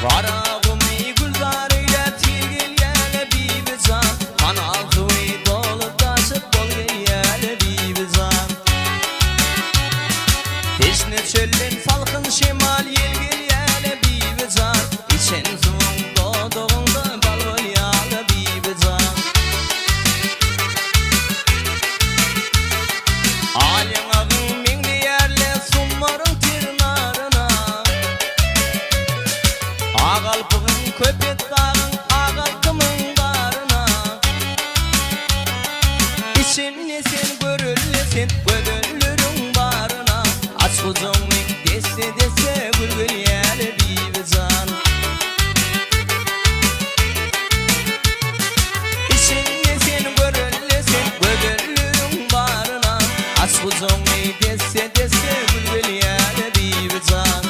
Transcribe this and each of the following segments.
Garagumy gülzar eýläp sil gelýäle Bibijan. Kanal suwy dolup daşyp bol gelýäle Bibijan. Teşne çölden salkyn şemal ýel gelýäle Bibijan. Içen suwuň dodagyňda bal bolýala Bibijan. Al ýaňagyň meňzeýärle summaryň ter naryna. Ak alpygyň köpet dagyň ak alkymyň garyna. Içinde sen görelde sen gözelleriň baryna. Aç gujagyňy desse-desse gül gelýäle Bibijan. Içinde sen görelde sen gözelleriň baryna. Aç gujagyňy desse-desse gül gelýäle Bibijan.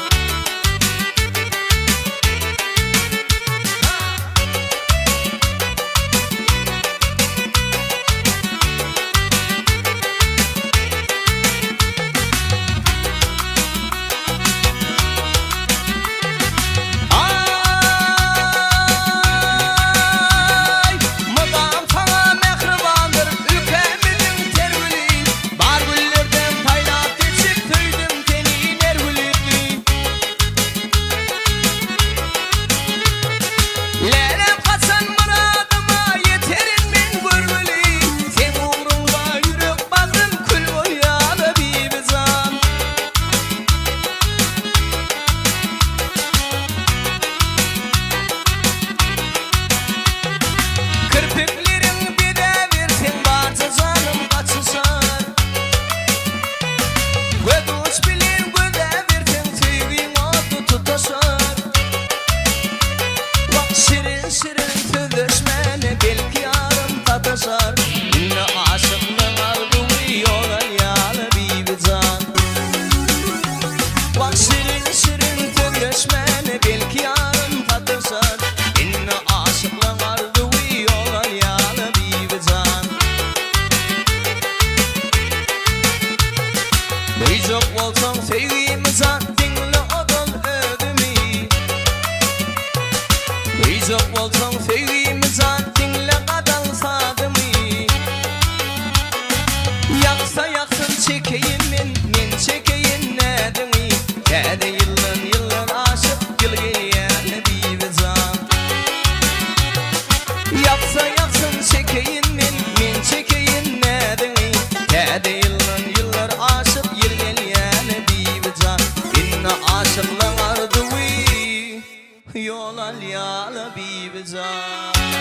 Aý, mydam saňa mähribandyr ülkämiziň ter güli. Bar güllerden saýlap seçip söýdüm seni ner güli. Lälem haçan myradyma ýeterin men görgüli. Seň ugruňda ýürek bagrym kül bolýar-a Bibijan. Kirpikleriň bezäberseň barja janym gaçyşar. Göz uç bilen gözäberseň söýgiň ody tutaşar. Wah şirin-şirin sözleşmäne belki ýarym sataşar. Indi aşyklyň arzuwy ýol alýar Bibijan. Wah şirin-şirin sözleşmäne belki ýarym sataşar. Indi aşyklaň arzuwy ýol alýar Bibijan. Duýjak bolsaň söýgimi jan diňle ozal özümi. Duýjak bolsaň söýgimi jan diňle gazal sazymy. Ýaksa ýaksyn çekeýin men, men çekeýin näziňi. Täze ýyldan ýyllar aşyp ýyl gelýär Bibijan. Ýaksa ýaksyn çekeýin men, men çekeýin näziňi. Täze ýyldan ýyllar aşyp ýyl gelýär Bibijan. Indi aşyklaň arzuwy ýol alýar Bibijan.